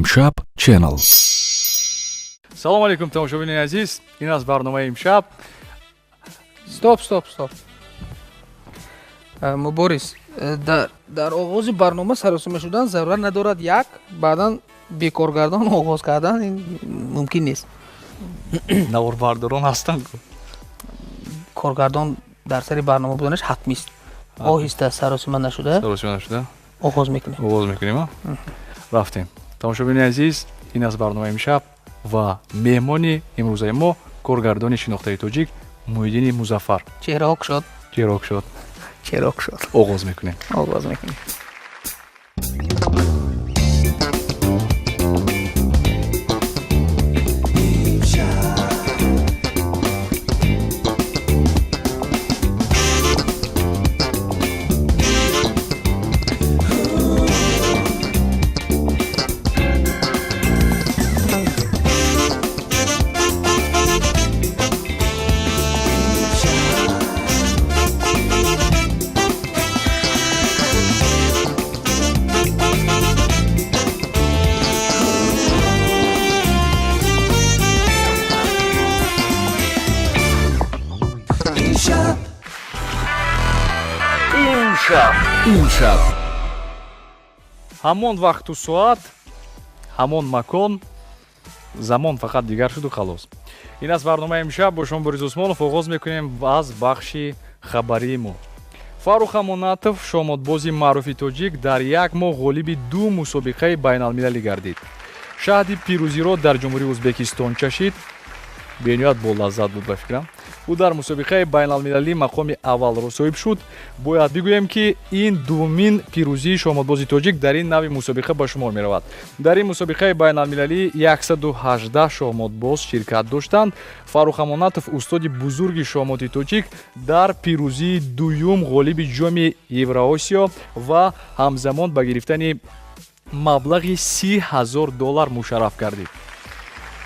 Имшаб Channel. Салому алейкум, тамошобинони азиз, ин аст барномаи Имшаб. Стоп, стоп, стоп. Муборис, дар оғози барнома саросима шудан зарурат надорад. Як баъдан бекоргардон оғоз кардан ин мумкин нест. Наворбардорон ҳастанд. Коргардон дар сари барнома буданаш ҳатмист. Оҳиста, саросима нашуда. Саросима нашуда. Оғоз мекунем. Оғоз мекунем. Рафтем. Тамошобинони азиз, ин аст барномаи Имшаб ва меҳмони имрӯзаи мо коргардони шинохтаи тоҷик Муҳиддини Музаффар. Чеҳраҳо кушод. Чеҳраҳо кушод. Чеҳраҳо кушод. Оғоз мекунем. Оғоз мекунем. Имшаб. Ҳамон вақту соат, ҳамон макон, замон фақат дигар шуду халос. Ин аст барномаи Имшаб, бо шумо Борис Усмонов. Оғоз мекунем аз бахши хабарии мо. Фаррух Амонатов, шоҳмотбози маъруфи тоҷик, дар як моҳ ғолиби ду мусобиқаи байналмилалӣ гардид. Шаҳди пирӯзиро дар Ҷумҳурии Ӯзбекистон чашид. Бениҳоят болаззат буд, ба фикрам. Ӯ дар мусобиқаи байналмилалӣ мақоми аввалро соҳиб шуд. Бояд бигӯем, ки ин дуввумин пирӯзии шоҳмотбози тоҷик дар ин нави мусобиқа ба шумор меравад. Дар ин мусобиқаи байналмилалӣ 118 шоҳмотбоз ширкат доштанд. Фаррух Амонатов, устоди бузурги шоҳмоти тоҷик, дар пирӯзии дуюм ғолиби ҷоми Евроосиё ва ҳамзамон ба гирифтани маблағи 30 000 доллар мушарраф гардид.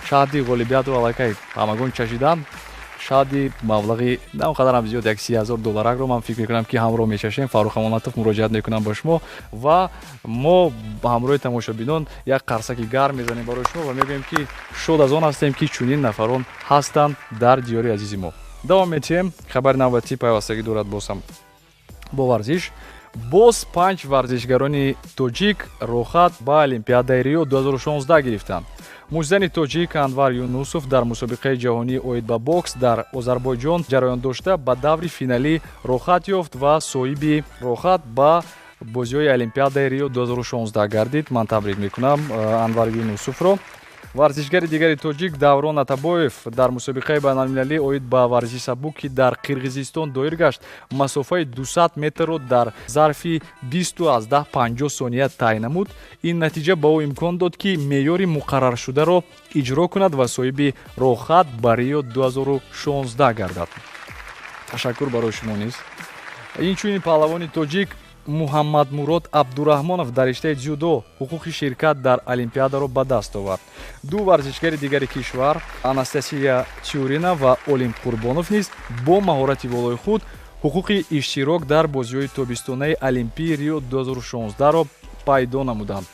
Шаҳди ғолибиятро аллакай ҳамагон чашиданд. Шаҳди маблағи на он қадарам зиёд, як 30 000 долларакро ман фикр мекунам, ки ҳамроҳ мечашем. Фаррух Амонатов, муроҷиат мекунам ба шумо ва мо ҳамроҳи тамошобинон як қарсаки гарм мезанем барои шумо ва мегӯем, ки шод аз он ҳастем, ки чунин нафарон ҳастанд дар диёри азизи мо. Давом метиҳем. Хабари навбатӣ пайвастагӣ дорад босам бо варзиш. Боз панҷ варзишгарони тоҷик роҳхат ба Олимпиадаи Рио 2016 гирифтанд. Муштзани тоҷик Анвар Юнусов дар мусобиқаи ҷаҳонии оид ба бокс дар Озарбойҷон ҷараён дошта ба даври финалӣ роҳхат ёфт ва соҳиби роҳхат ба бозиҳои Олимпиадаи Рио 2016 гардид. Ман табрик мекунам Анвар Юнусовро. Варзишгари дигари тоҷик Даврон Атабоев дар мусобиқаи байналмилалӣ оид ба варзиши сабук, ки дар Қирғизистон доир гашт, масофаи 200 метрро дар зарфи 20,50 сония тай намуд. Ин натиҷа ба ӯ имкон дод, ки меъёри муқарраршударо иҷро кунад ва соҳиби роҳхат ба Рио 2016 гардад. Ташаккур барои шумо низ. Инчунин паҳлавони тоҷик Муҳаммадмурод Абдураҳмонов дар риштаи дзюдо ҳуқуқи ширкат дар Олимпиадаро ба даст овард. Ду варзишгари дигари кишвар, Анастасия Тюрина ва Олим Қурбонов низ бо маҳорати волои худ ҳуқуқи иштирок дар бозиҳои тобистонаи Олимпии Рио 2016-ро пайдо намуданд.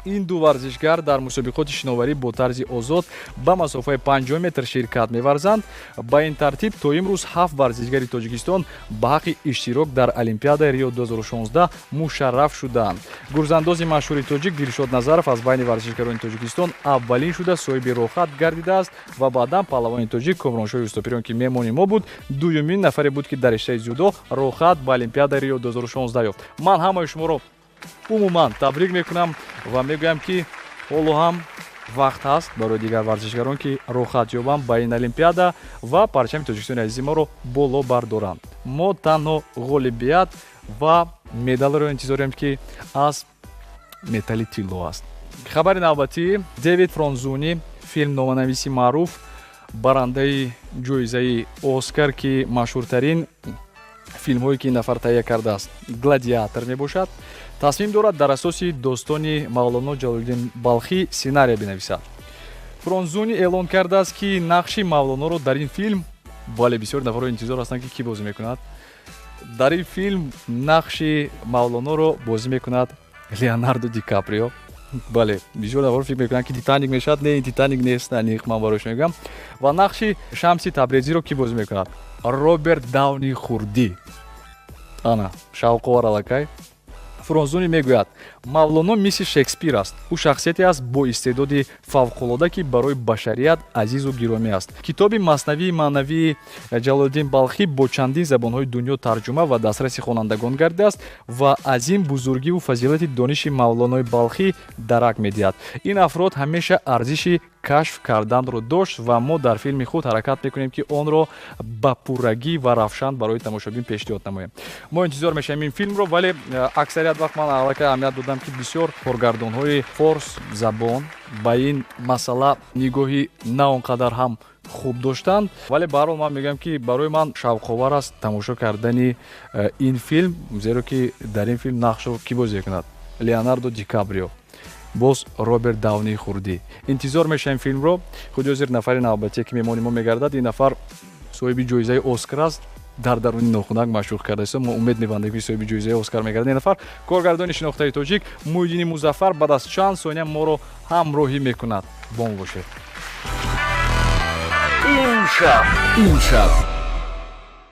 Ин ду варзишгар дар мусобиқоти шиноварӣ бо тарзи озод ба масофаи 50 метр ширкат меварзанд. Ба ин тартиб то имрӯз ҳафт варзишгари Тоҷикистон ба ҳаққи иштирок дар Олимпиадаи Рио 2016 мушарраф шудаанд. Гурзандози машҳури тоҷик Дилшод Назаров аз байни варзишгарони Тоҷикистон аввалин шуда соҳиби роҳхат гардидааст ва баъдан паҳлавони тоҷик Комроншоҳи Устопирон, ки меҳмони мо буд, дуюмин нафаре буд, ки дар риштаи дзюдо роҳхат ба Олимпиадаи Рио 2016 ёфт. Ман ҳамаи шуморо умуман табрик мекунам ва мегӯям, ки ҳоло ҳам вақт ҳаст барои дигар варзишгарон, ки роҳхат ёбанд ба ин олимпиада ва парчами Тоҷикистони азизи моро боло бардоранд. Мо танҳо ғолибият ва медалро интизорем, ки аз металли тилло аст. Хабари навбатӣ: Дэвид Фронзуни, филмноманависи маъруф, барандаи ҷоизаи Оскар, ки машҳуртарин филмҳое, ки ин нафар таҳия кардааст, «Гладиатор» мебошад, тасмим дорад дар асоси достони Мавлоно Ҷалолиддин Балхӣ сценария бинависад. Фронзуни эълон кардааст, ки нақши Мавлоноро дар ин филм, бале, бисёр нафарҳо интизор ҳастанд, ки кӣ бозӣ мекунад, дар ин филм нақши Мавлоноро бозӣ мекунад Леонардо Ди Каприо. Бале, бисёр нафар фикр мекунанд, ки Титаник мешавад. Не, Титаник нест, аниқ ман барои шумо мегӯям. Ва нақши Шамси Табрезиро кӣ бозӣ мекунад? Роберт Дауни хурдӣ. Ана шавқовар аллакай. Фуронзуни мегӯяд: Мавлоно мисли Шекспир аст. Ӯ шахсияте аст бо истеъдоди фавқулода, ки барои башарият азизу гиромӣ аст. Китоби Маснавии маънавии Ҷалолиддин Балхӣ бо чандин забонҳои дунё тарҷума ва дастраси хонандагон гардидааст ва аз ин бузургиву фазилати дониши Мавлонои Балхӣ дарак медиҳад. Ин афрод ҳамеша арзиши кашф карданро дошт ва мо дар филми худ ҳаракат мекунем, ки онро ба пуррагӣ ва равшан барои тамошобин пешниҳод намоем. Мо интизор мешавем ин филмро, вале аксарият вақт ман аллакай аҳамият додам, ки бисёр коргардонҳои форс забон ба ин масъала нигоҳи на он қадар ҳам хуб доштанд. Вале баҳрҳол ман мегӯям, ки барои ман шавқовар аст тамошо кардани ин филм, зеро ки дар ин филм нақшро кӣ бозӣ мекунад? Леонардо Ди Каприо, боз Роберт Давни хурдӣ. Интизор мешавем филмро. Худи ҳозир нафари навбатие, ки меҳмони мо мегардад, ин нафар соҳиби ҷоизаи Оскар аст. Дар даруни нохунак машҳур кардааст. Мо умед мебандем, ки соҳиби ҷоизаи Оскар мегардад ин нафар. Коргардони шинохтаи тоҷик Муҳиддини Музаффар баъд аз чанд сония моро ҳамроҳӣ мекунад. Бо мо бошед. Имшаб, имшаб.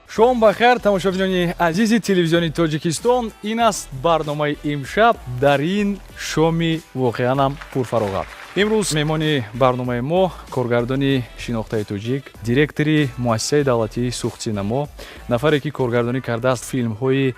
Шом бахайр, тамошобинони азизи Телевизиони Тоҷикистон. Ин аст барномаи Имшаб. Дар ин шоми воқеанам пурфароғат имрӯз меҳмони барномаи мо коргардони шинохтаи тоҷик, директори муассисаи давлатии Суғдсинамо, нафаре, ки коргардонӣ кардааст филмҳои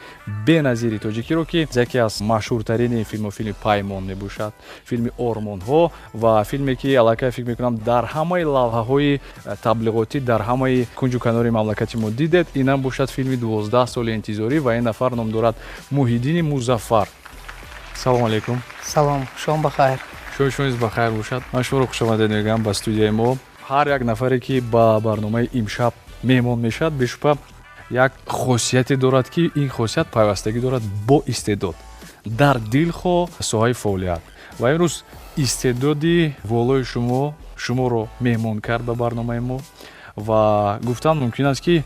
беназири тоҷикиро, ки яке аз машҳуртарини филмҳо филми Паймон мебошад, филми Ормонҳо ва филме, ки аллакай фикр мекунам, дар ҳамаи лавҳаҳои таблиғотӣ дар ҳамаи кунҷу канори мамлакати мо дидед. Инам бошад филми 12 соли интизорӣ. Ва ин нафар ном дорад Муҳиддини Музаффар. Салому алайкум. Салом, шом бахайр. Шоми шумо низ бахайр бошад. Ман шуморо хушомадед мегӯям ба студияи мо. Ҳар як нафаре, ки ба барномаи Имшаб меҳмон мешавад, бешубҳа як хосияте дорад, ки ин хосият пайвастагӣ дорад бо истеъдод дар дилхоҳ соҳаи фаъолият. Ва имрӯз истеъдоди волои шумо шуморо меҳмон кард ба барномаи мо. Ва гуфтан мумкин аст, ки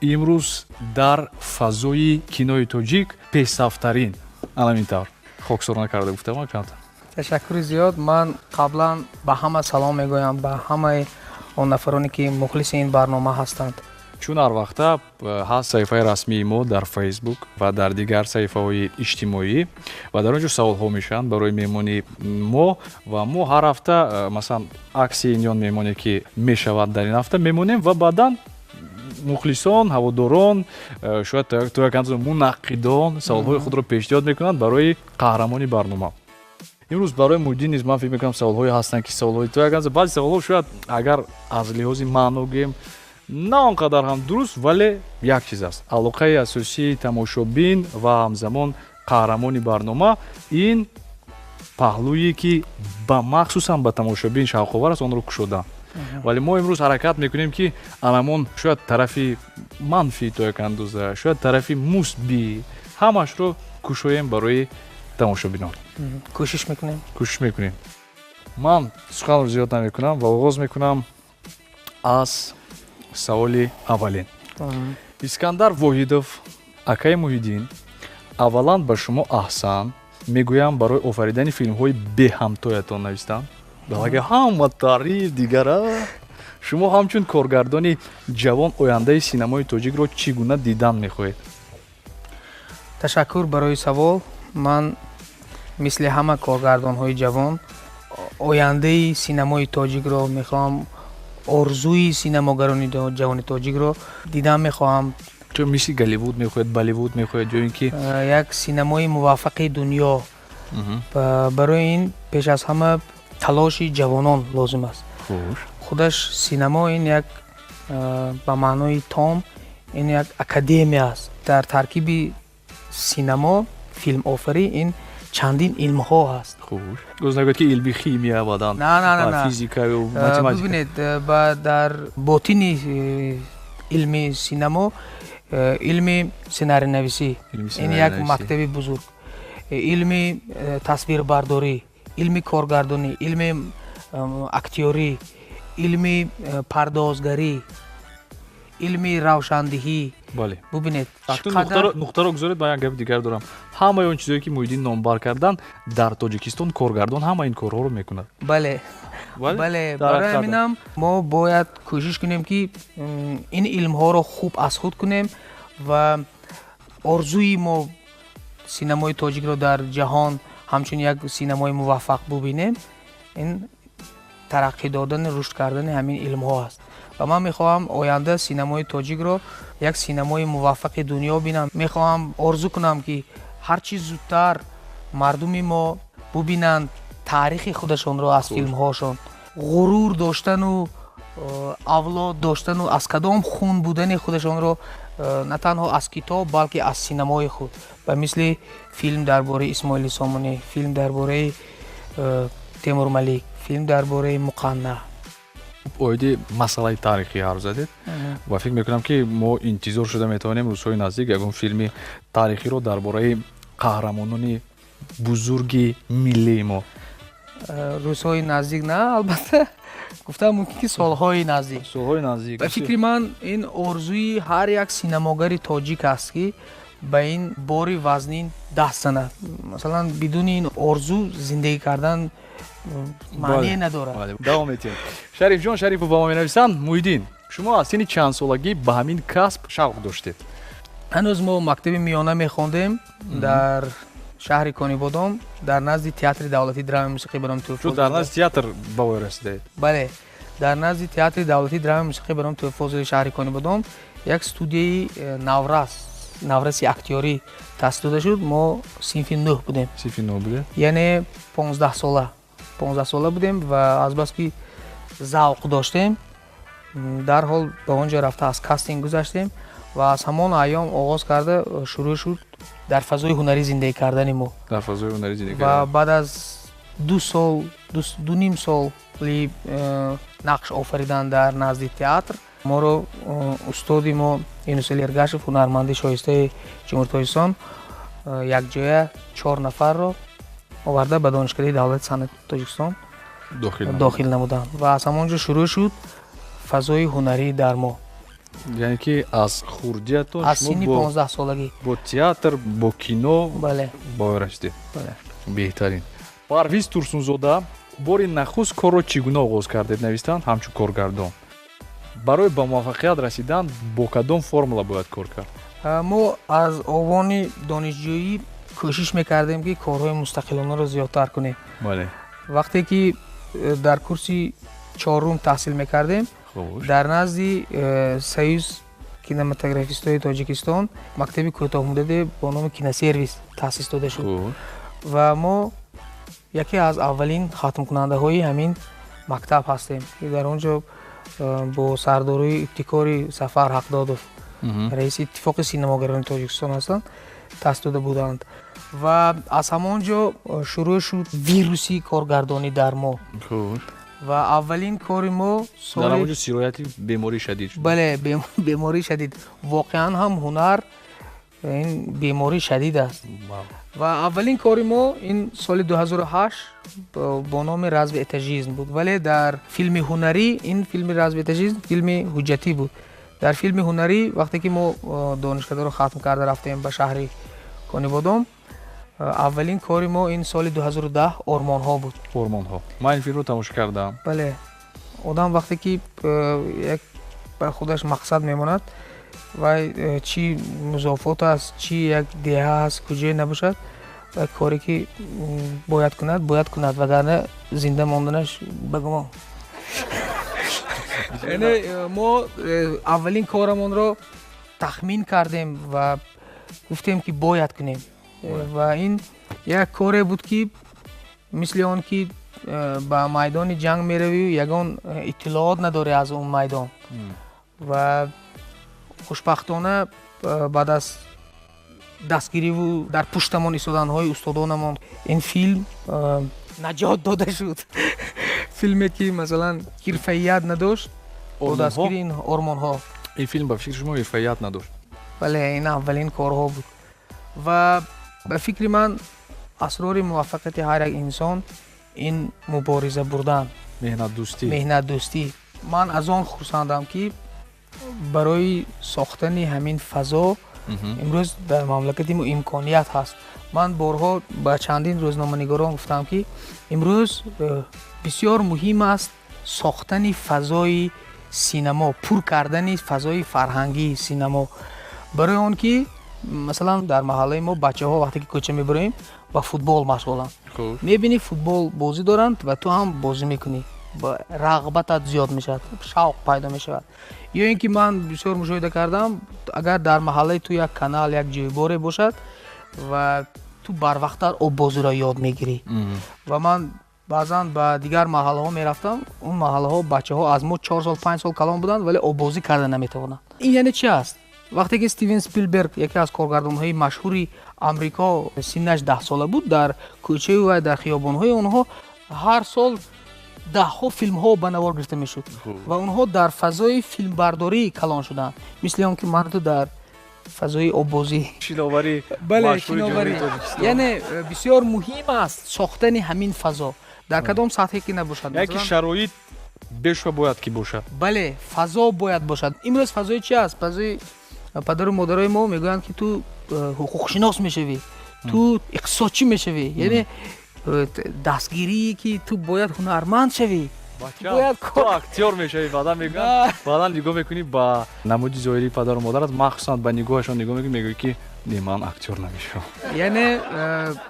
имрӯз дар фазои кинои тоҷик пешсафтарин. Ана тавр хоксорона карда гуфтам камтар. Ташаккури зиёд. Ман қаблан ба ҳама салом мегӯям, ба ҳамаи он нафароне, ки мухлиси ин барнома ҳастанд. Чун ҳар вақта ҳаст саҳифаи расмии мо дар Фейсбук ва дар дигар саҳифаҳои иҷтимоӣ ва дар он ҷо саволҳо мешаванд барои меҳмони мо. Ва мо ҳар ҳафта масалан, акси ин ё меҳмоне, ки мешавад, дар ин ҳафта мемонем ва баъдан мухлисон, ҳаводорон, шояд то як андоза мунаққидон саволҳои худро пешниҳод мекунанд барои қаҳрамони барнома. Имрӯз барои Муҳиддин низ ман фикр мекунам, саволҳое ҳастанд, ки саволҳои то як андоза, баъзе саволҳо шояд агар аз лиҳози маъно гӯем, на он қадар ҳам дуруст, вале як чиз аст: алоқаи асосии тамошобин ва ҳамзамон қаҳрамони барнома, ин паҳлӯе, ки ба махсусан ба тамошобин шавқовар аст, онро кушодан. Вале мо имрӯз ҳаракат мекунем, ки анамон шояд тарафи манфӣ, то як андоза шояд тарафи мусбӣ, ҳамашро кушоем барои тамошобинон. Кӯшиш мекунем. Кӯшиш мекунем. Ман суханро зиёд намекунам ва оғоз мекунам аз саволи аввалин. Искандар Воҳидов: «Акаи Муҳиддин, аввалан ба шумо аҳсан мегӯям барои офаридани филмҳои беҳамтоятон», навистам балаги ҳама таъриф дигара. «Шумо ҳамчун коргардони ҷавон ояндаи синамои тоҷикро чӣ гуна дидан мехоҳед?» Ташаккур барои савол. Ман мисли ҳама коргардонҳои ҷавон ояндаи синамои тоҷикро мехоҳам, орзуи синамогарони ҷавони тоҷикро дидан мехоҳам. Чо мисли Голливуд мехоҳед, Болливуд мехоҳед ё ин ки? Як синамои муваффақи дунё. Барои ин пеш аз ҳама талоши ҷавонон лозим аст. Худаш синамо ин як ба маънои том ин як академия аст. Дар таркиби синамо, филмофарӣ, ин чандин илмҳо ҳаст. Хуш, боз нагӯед, ки илми химия баъдан На, на, на, на. физикаю математика. Бибинед, дар ботини илми синамо илми сценарийнависӣ, Илми ин як сценарийнависӣ. мактаби бузург, илми тасвирбардорӣ, илми коргардонӣ, илми актёрӣ, илми пардозгарӣ, илми равшандиҳӣ. Бале. Бубинед. Нуқтаро гузоред, ман як гапи дигар дорам. Ҳамаи он чизое ки Муҳиддин номбар кардан, дар Тоҷикистон коргардон ҳама ин корҳоро мекунад. Бале. Бале, барои ҳаминам мо бояд кӯшиш кунем, ки ин илмҳоро хуб аз худ кунем ва орзуи мо синамои тоҷикро дар ҷаҳон ҳамчун як синамои муваффақ бубинем, ин тараққӣ додани, рушд кардани ҳамин илмҳо аст. Ва ман мехоҳам оянда синамои тоҷикро як синамои муваффақи дунё бинам. Мехоҳам орзу кунам, ки ҳарчи зудтар мардуми мо бубинанд таърихи худашонро аз филмҳошон, ғурур доштану авлод доштану аз кадом хун будани худашонро на танҳо аз китоб, балки аз синамои худ, ба мисли филм дар бораи Исмоили Сомонӣ, филм дар бораи Темур Малик, филм дар бораи Муқанна. Оиди масъалаи таърихӣ ҳарф задед ва фикр мекунам, ки мо интизор шуда метавонем рӯзҳои наздик ягон филми таърихиро дар бораи қаҳрамонони бузурги миллии мо. Рӯзҳои наздик на, албатта, гуфтам мумкин ки солҳои наздик. Солҳои наздик. Ба фикри ман, ин орзуи ҳар як синамогари тоҷик аст, ки ба ин бори вазнин даст занад. Масалан, бидуни ин орзу зиндагӣ кардан маъние надорад. Давом метиҳем. Шарифҷон Шарипов ба мо менависанд: Муҳиддин, шумо аз синни чандсолагӣ ба ҳамин касб шавқ доштед? Ҳанӯз мо мактаби миёна мехондем дар шаҳри Конибодом, дар назди театри давлатии драмаи мусиқӣ ба номи Тӯҳфозода. Дар назди театр ба воя расидаед? Бале, дар назди театри давлатии драмаи мусиқӣ ба номи Тӯҳфозодаи шаҳри Конибодом як студияи навраси актёрӣ таъсис дода шуд. Мо синфи нӯҳ будем. Синфи нӯҳ будем, яъне 15 сола, 15 сола будем ва азбаски завқ доштем, дарҳол ба он ҷо рафта, аз кастинг гузаштем ва аз ҳамон айём оғоз карда шурӯъ шуд дар фазои ҳунарӣ зиндагӣ кардани мо. Дар фазои ҳунарӣ зиндагӣ. Ва баъд аз 2 сол, 2.5 соли нақш офаридан дар назди театр, моро устоди мо Юнусали Эргашев, ҳунарманди шоистаи Ҷумҳури Тоҷикистон, якҷоя чор нафарро оварда ба Донишкадаи давлати санъати Тоҷикистон дохил намуданд ва аз ҳамон ҷо шурӯъ шуд фазои ҳунарӣ дар мо. Яъне ки аз хурдиятон аз синни 15-солагӣ. Бо театр, бо кино бале ба расидед. Беҳтарин. Парвиз Турсунзода: бори нахуст корро чӣ гуна оғоз кардед, навистанд, ҳамчун коргардон? Барои ба муваффақият расидан бо кадом формула бояд кор кард? Мо аз овони донишҷӯӣ кӯшиш мекардем, ки корҳои мустақилонаро зиёдтар кунем. Вақте ки дар курси чорум таҳсил мекардем, дар назди Союз кинематографистои Тоҷикистон мактаби кӯтоҳмуддате бо номи «Киносервис» таъсис дода шуд ва мо яке аз аввалин хатмкунандаҳои ҳамин мактаб ҳастем, ки дар он ҷо бо сардории ибтикори Сафар Ҳақдодов, раиси Иттифоқи синамогарони Тоҷикистон ҳастанд, таъсис дода буданд ва аз ҳамон ҷо шурӯъ шуд вируси коргардонӣ дар мо. Ва аввалин кори мо Дар ҳамон ҷо сирояти бемории шадид шуд. Бале, бемории шадид. Воқеан ҳам ҳунар ин бемории шадид аст. Ва аввалин кори мо ин соли 2008 бо номи «Разве это жизнь» буд. Вале дар филми ҳунарӣ, ин филми «Разве это жизнь» филми ҳуҷҷатӣ буд. Дар филми ҳунарӣ, вақте ки мо донишкадаро хатм карда рафтем ба шаҳри Конибодом, аввалин кори мо ин соли 2010 «Ормонҳо» буд. «Ормонҳо», ман ин филмро тамошо кардам. Бале, одам вақте ки як ба худаш мақсад мемонад, вай чӣ музофот аст, чӣ як деҳа аст, куҷое набошад, ва коре ки бояд кунад, бояд кунад, вагарна зинда монданаш ба гумон. Яъне мо аввалин корамонро тахмин кардем ва гуфтем, ки бояд кунем, ва ин як коре буд, ки мисли он ки ба майдони ҷанг меравию ягон иттилоот надорӣ аз он майдон. Ва хушбахтона, баъд аз дастгириву дар пуштамон истоданҳои устодонамон ин филм наҷот дода шуд. Филме ки, масалан, ҳирфаият надошт, бо дастгири ин «Ормонҳо». Ин филм, ба фикри шумо, ҳирфаият надошт? Бале, ин аввалин корҳо буд. Ва ба фикри ман, асрори муваффақияти ҳар як инсон ин мубориза бурдан, меҳнатдӯстӣ. Меҳнатдӯстӣ. Ман аз он хурсандам, ки Барои сохтани ҳамин фазо имрӯз дар мамлакати мо имконият ҳаст. Ман борҳо ба чандин рӯзноманигорон гуфтам, ки имрӯз бисёр муҳим аст сохтани фазои синамо, пур кардани фазои фарҳангии синамо. Барои он ки масалан дар маҳаллаи мо бачаҳо вақте ки кӯча мебароем, ба футбол машғуланд. Мебинӣ, футбол бозӣ доранд ва ту ҳам бозӣ мекунӣ, рағбатат зиёд мешавад, шавқ пайдо мешавад. Ё ин ки ман бисёр мушоҳида кардам, агар дар маҳаллаи ту як канал, як ҷӯйборе бошад ва ту барвақттар оббозиро ёд мегирӣ. Ва ман баъзан ба дигар маҳаллаҳо мерафтам, он маҳаллаҳо бачаҳо аз мо 4 сол, 5 сол калон буданд, вале оббозӣ карда наметавонанд. Ин яъне чи аст? Вақте ки Стивен Спилберг, яке аз коргардонҳои машҳури Амрико, синнаш 10-сола буд, дар кӯчаю ва дар хиёбонҳои онҳо ҳар сол даҳҳо филмҳо ба навор гирифта мешуд ва онҳо дар фазои филмбардорӣ калон шуданд, мисли он ки ман ту дар фазои оббозӣ. Шиноварӣ. Бале, шиноварӣ. Яъне бисёр муҳим аст сохтани ҳамин фазо дар кадом сатҳе ки набошад. Яке шароит бешуба бояд ки бошад. Бале, фазо бояд бошад. Имрӯз фазои чи аст? Фазои падару модарои мо мегӯянд, ки ту ҳуқуқшинос мешавӣ, ту иқтисодчӣ мешавӣ, яъне дастгирие ки ту бояд ҳунарманд шавӣ. Бояд актёр мешавӣ. Баъдан мегӯянд, баъдан нигоҳ мекунӣ ба намуди зоҳирии падару модарат, махсусан ба нигоҳашон нигоҳ мекунӣ, мегӯӣ, ки не, ман актёр намешавам. Яъне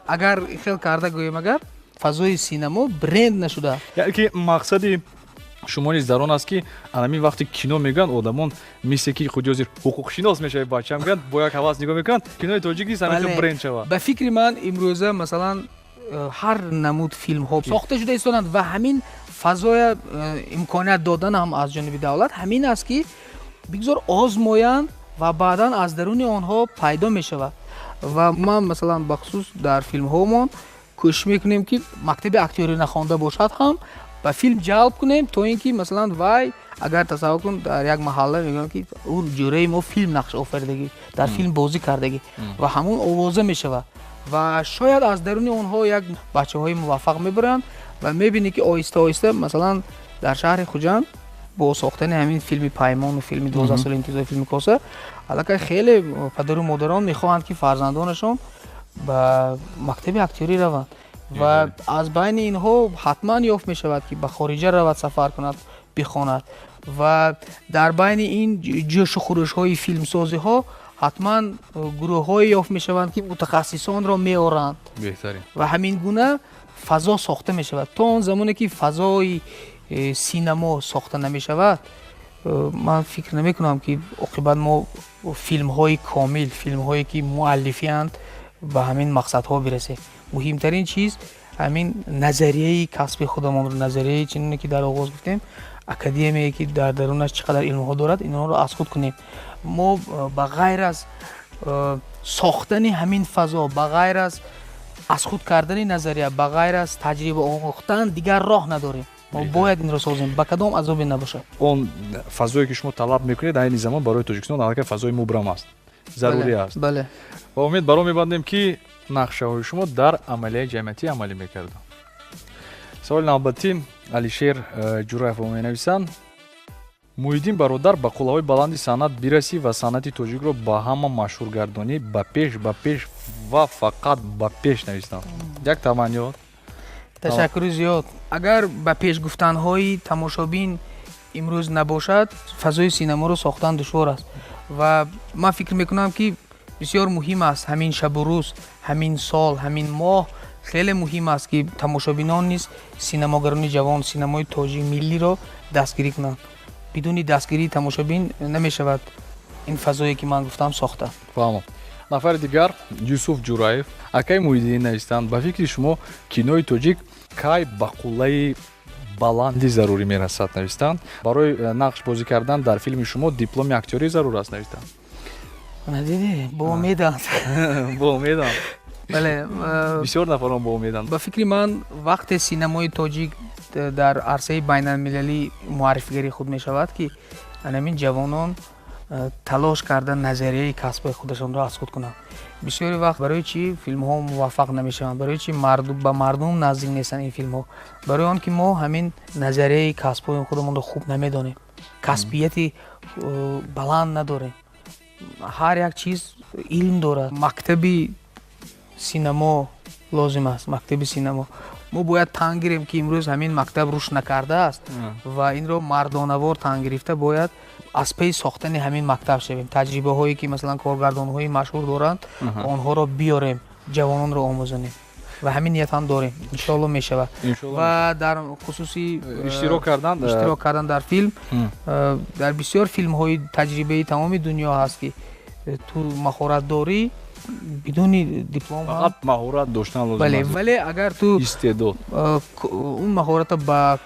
агар хел карда гӯем, агар фазои синамо бренд нашуда. Яъне ки мақсади шумо низ дар он аст, ки анамин вақти кино мегӯянд, одамон мисле ки худи ҳозир ҳуқуқшинос мешавӣ, бачаам мегӯянд, бо як ҳавас нигоҳ мекунанд, кинои тоҷик низ ҳамин бренд шавад. Ба фикри ман, имрӯза масалан ҳар намуд филмҳо сохта шуда истоданд ва ҳамин фазоя имконият додан ҳам аз ҷониби давлат ҳамин аст, ки бигзор озмоянд ва баъдан аз даруни онҳо пайдо мешавад. Ва ман масалан бахусус дар филмҳомон кӯшиш мекунем, ки мактаби актёрӣ нахонда бошад ҳам, ба филм ҷалб кунем, то ин ки масалан вай, агар тасаввур кун, дар як маҳалла мегӯям, ки ӯ ҷӯраи мо филм нақш офаридагӣ, дар филм бозӣ кардагӣ, ва ҳамон овоза мешавад ва шояд аз даруни онҳо як бачаҳои муваффақ мебаранд. Ва мебинӣ, ки оҳиста оҳиста масалан дар шаҳри Хуҷанд бо сохтани ҳамин филми Паймону филми 12 соли интизори, филми Коса, аллакай хеле падару модарон мехоҳанд, ки фарзандонашон ба мактаби актёрӣ раванд ва аз байни инҳо ҳатман ёфт мешавад, ки ба хориҷа равад, сафар кунад, бихонад. Ва дар байни ин ҷӯшу хурӯшҳои филмсозиҳо ҳатман гурӯҳҳое ёфт мешаванд, ки мутахассисонро меоранд ва ҳамин гуна фазо сохта мешавад. То он замоне ки фазои синамо сохта намешавад, ман фикр намекунам, ки оқибат мо филмҳои комил, филмҳое ки муаллифианд, ба ҳамин мақсадҳо бирасем. Муҳимтарин чиз ҳамин назарияи касби худамонро, назарияи чуноне ки дар оғоз гуфтем, академияе ки дар дарунаш чӣ қадар илмҳо дорад, инҳоро аз худ кунем. Мо ба ғайр аз сохтани ҳамин фазо, ба ғайр аз худ кардани назария, ба ғайр аз таҷриба омӯхтан дигар роҳ надорем. Мо бояд инро созем, ба кадом азобе набошад. Он фазое, ки шумо талаб мекунед, айни замон барои Тоҷикистон аллакай фазои мубрам аст, зарурӣ аст. Бале. Ва умед баро мебандем, ки нақшаҳои шумо дар амалияи ҷамъиятӣ амалӣ мекарданд. Саволи навбатӣ Алишер Ҷураев менависанд: Муҳиддин бародар, ба қуллаҳои баланди санъат бирасӣ ва санъати тоҷикро ба ҳама машҳур гардонӣ. Ба пеш, ба пеш ва фақат ба пеш, навистанд. Як таманниёт. Ташаккури зиёд. Агар ба пеш гуфтанҳои тамошобин имрӯз набошад, фазои синаморо сохтан душвор аст. Ва ман фикр мекунам, ки бисёр муҳим аст ҳамин шабу рӯз, ҳамин сол, ҳамин моҳ хеле муҳим аст, ки тамошобинон низ синамогарони ҷавон, синамои тоҷик миллиро дастгирӣ кунанд. Бидуни дастгирии тамошобин намешавад ин фазое, ки ман гуфтам, сохта. Фаҳмам. Нафари дигар Юсуф Ҷураев: акаи Муҳиддин, навистанд, ба фикри шумо кинои тоҷик кай ба қуллаи баланди зарурӣ мерасад? Навистанд, барои нақш бозӣ кардан дар филми шумо дипломи актёрӣ зарур аст, навистанд. Надидӣ, бо умеданд. Бо умеданд. Бале. Бисёр нафарон бо умеданд. Ба фикри ман, вақте синамои тоҷик дар арсаи байналмилалӣ муаррифигарии худ мешавад, ки анамин ҷавонон талош карда назарияи касби худашонро аз худ кунанд. Бисёри вақт барои чӣ филмҳо муваффақ намешаванд, барои чӣ ба мардум наздик нестанд ин филмҳо? Барои он ки мо ҳамин назарияи касбҳои худамонро хуб намедонем, касбияти Баланд надорем. Ҳар як чиз илм дорад. Мактаби синамо лозим аст, мактаби синамо. Мо бояд тан гирем, ки имрӯз ҳамин мактаб рушд накардааст ва инро мардонавор тан гирифта бояд аз паи сохтани ҳамин мактаб шавем. Таҷрибаҳое, ки масалан коргардонҳои машҳур доранд, онҳоро биёрем, ҷавононро омӯзонем ва ҳамин ният ҳам дорем. Иншоалло мешавад. Ва дар хусуси иштирок кардан дар филм, дар бисёр филмҳои таҷрибаи тамоми дунё ҳаст, ки ту маҳорат дорӣ, бидуни диплом фақат маҳорат доштан лозим. Бале, вале агар ту истеъдод он маҳоратро ба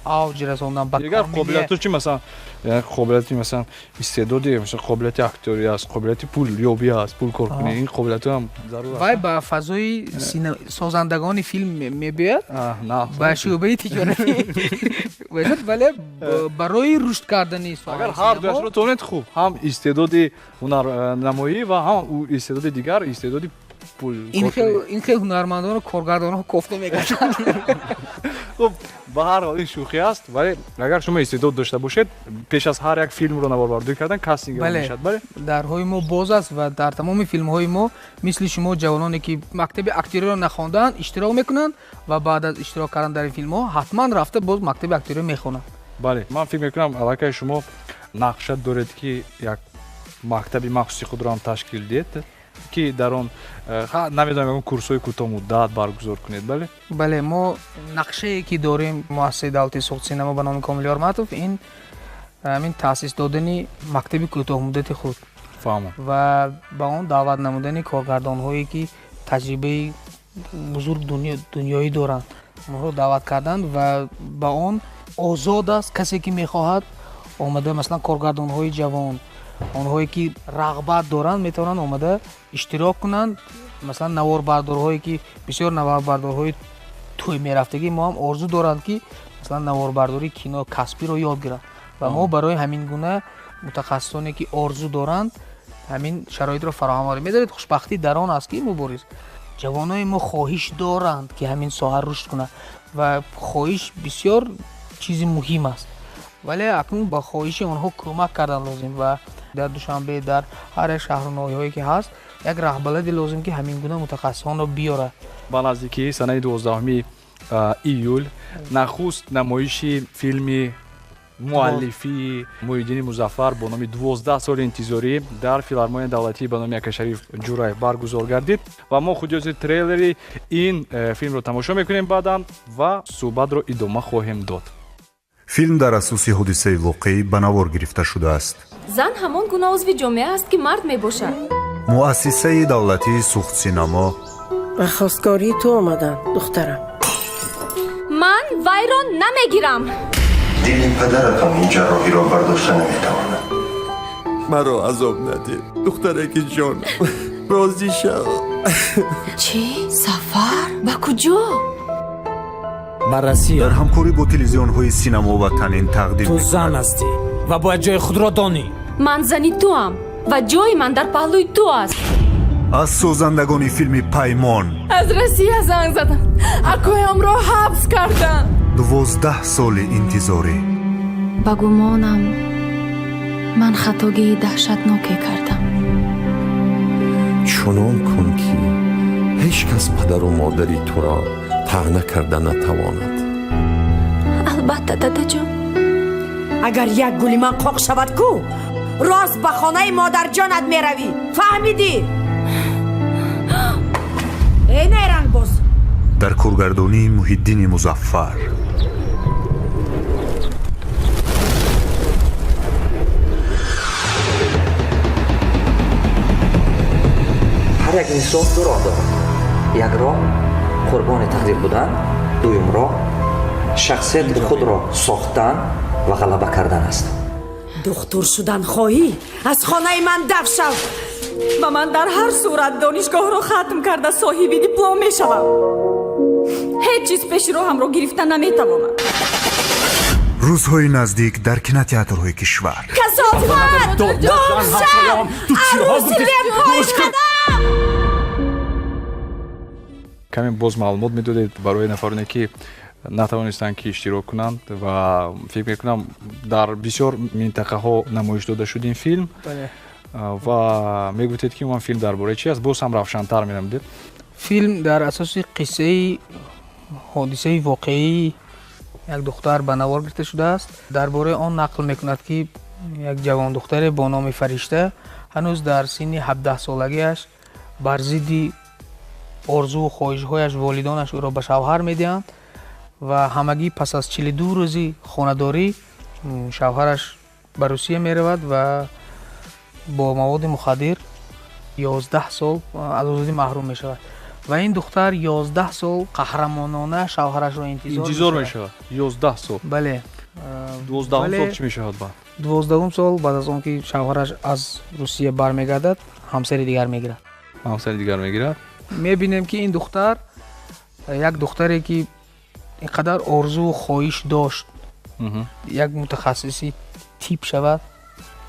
авҷ расондан, ба дигар қобилиятҳо чӣ, масалан қобилияти, масалан истеъдоди, масалан қобилияти актёрӣ аст, қобилияти пул ёбӣ аст, пул кор кунӣ, ин қобилиятҳо ҳам зарур аст. Вай ба фазои созандагони филм мебиёяд, ба шӯъбаи тиҷоратӣ, вале барои рушд кардани соҳаи агар ҳар дуяшро тонед хуб, ҳам истеъдоди ҳунарнамоӣ ва ҳам истеъдоди дигар, истеъдоди пул. Ин хел ҳунармандонро коргардонҳо кофта мегарданд. Хуб, ба ҳар ҳол ин шӯхӣ аст, вале агар шумо истеъдод дошта бошед, пеш аз ҳар як филмро наворбардорӣ кардан кастинг мешавад. Бале, дарҳои мо боз аст ва дар тамоми филмҳои мо мисли шумо ҷавононе, ки мактаби актёриро нахондаанд, иштирок мекунанд ва баъд аз иштирок кардан дар ин филмҳо ҳатман рафта боз мактаби актёриро мехонанд. Бале, ман фикр мекунам аллакай шумо нақша доред, ки як мактаби махсуси худро ҳам ташкил диҳед, ки дар он намедонам курсҳои кӯтоҳмуддат баргузор кунед. Бале, бале, мо нақшае, ки дорем муассисаи давлатии Суғд синамо ба номи Комил Ёрматов, ин ҳамин таъсис додани мактаби кӯтоҳмуддати худ фаҳмам ва ба он даъват намудани коргардонҳое, ки таҷрибаи бузург дунёӣ доранд, онҳоро даъват кардан ва ба он озод аст касе, ки мехоҳад омада, масалан коргардонҳои ҷавон, онҳое, ки рағбат доранд, метавонанд омада иштирок кунанд. Масалан наворбардорҳое, ки бисёр наворбардорҳои тӯй мерафтагӣ мо ҳам орзу доранд, ки масалан наворбардории кино касбиро ёд гиранд ва мо барои ҳамин гуна мутахассисоне, ки орзу доранд, ҳамин шароитро фароҳам орем. Медонед, хушбахтӣ дар он аст, ки Мубориз, ҷавонони мо хоҳиш доранд, ки ҳамин соҳа рушд кунад ва хоҳиш бисёр чизи муҳим аст, вале акнун ба хоҳиши онҳо кӯмак кардан лозим ва дар Душанбе, дар ҳар як шаҳру ноҳияҳое, ки ҳаст, як раҳбалади лозим, ки ҳамин гуна мутахассисонро биёрад. Ба наздикии санаи 12 июл нахуст намоиши филми муаллифии Муҳиддини Музаффар бо номи 12 соли интизорӣ дар филармонияи давлатӣ ба номи Акашариф Ҷураев баргузор гардид ва мо худи трейлери ин филмро тамошо мекунем баъдан ва суҳбатро идома хоҳем дод. Филм дар асоси ҳодисаи воқеӣ ба навор гирифта шудааст. Зан ҳамон гуна узви ҷомеа аст, ки мард мебошад. Муассисаи давлатии Суғд синамо ба хостгории ту омадам, духтарам. Ман вайро намегирам. Дили падаратон ин ҷарроҳиро бардошта наметавонад. Маро азоб надеҳ, духтараки ҷон, розӣ шав. Чӣ? Сафар? Ба куҷо? Ба Россия. Дар ҳамкорӣ бо телевизионҳои синамо ва Танин тақдим. Ту зан ҳастӣ ва бояд ҷои худро донӣ. Ман зани туам ва ҷои ман дар паҳлӯи ту аст. Аз созандагони филми Паймон. Аз Россия занг задам, акоямро ҳабс карданд. 12 соли интизорӣ. Ба гумонам, ман хатогии даҳшатноке кардам. Чунон кун, ки ҳеҷ кас падару модари туро таъна карда натавонад. Албатта, дадаҷон. Агар як гули ман қоқ шавад ку, рост ба хонаи модарҷонат меравӣ, фаҳмидӣ? Эй найрангбоз! Дар коргардонии Муҳиддини Музаффар. Ҳар як инсон ду роҳ дорад. Як роҳ қурбони тақдир будан, дуюм роҳ шахсияти худро сохтан ва ғалаба кардан аст. Духтур шудан хоҳӣ, аз хонаи ман даф шав. Ба ман дар ҳар сурат донишгоҳро хатм карда соҳиби диплом мешавам. Ҳеҷ чиз пеши роҳамро гирифта наметавонад. Рӯзҳои наздик дар кинотеатрҳои кишвар. Касофат! Гум шав! Арӯси бепои қадам! Каме боз маълумот медодед барои нафароне, ки Натавонистанд, ки иштирок кунанд, ва фикр мекунам, дар бисёр минтақаҳо намоиш дода шуд ин филм. Ва мегуфтед, ки он филм дар бораи чи аст, боз ҳам равшантар менамудед. Филм дар асоси қиссаи ҳодисаи воқеии як духтар ба навор гирифта шудааст. Дар бораи он нақл мекунад, ки як ҷавондухтаре бо номи Фаришта ҳанӯз дар синни 17-солагиаш бар зидди орзуву хоҳишҳояш волидонаш ӯро ба шавҳар медиҳанд ва ҳамагӣ пас аз 42 рӯзи хонадорӣ шавҳараш ба Русия меравад ва бо маводи мухаддир 11 сол аз озодӣ маҳрум мешавад. Ва ин духтар 11 сол қаҳрамонона шавҳарашро интизор мешавад. 11 сол? Бале. 12-ум сол чӣ мешавад баъд? 12-ум сол, баъд аз он ки шавҳараш аз Русия бармегардад, ҳамсари дигар мегирад. Ҳамсари дигар мегирад. Мебинем, ки ин духтар, як духтаре, ки ин қадар орзуву хоҳиш дошт як мутахассиси тиб шавад,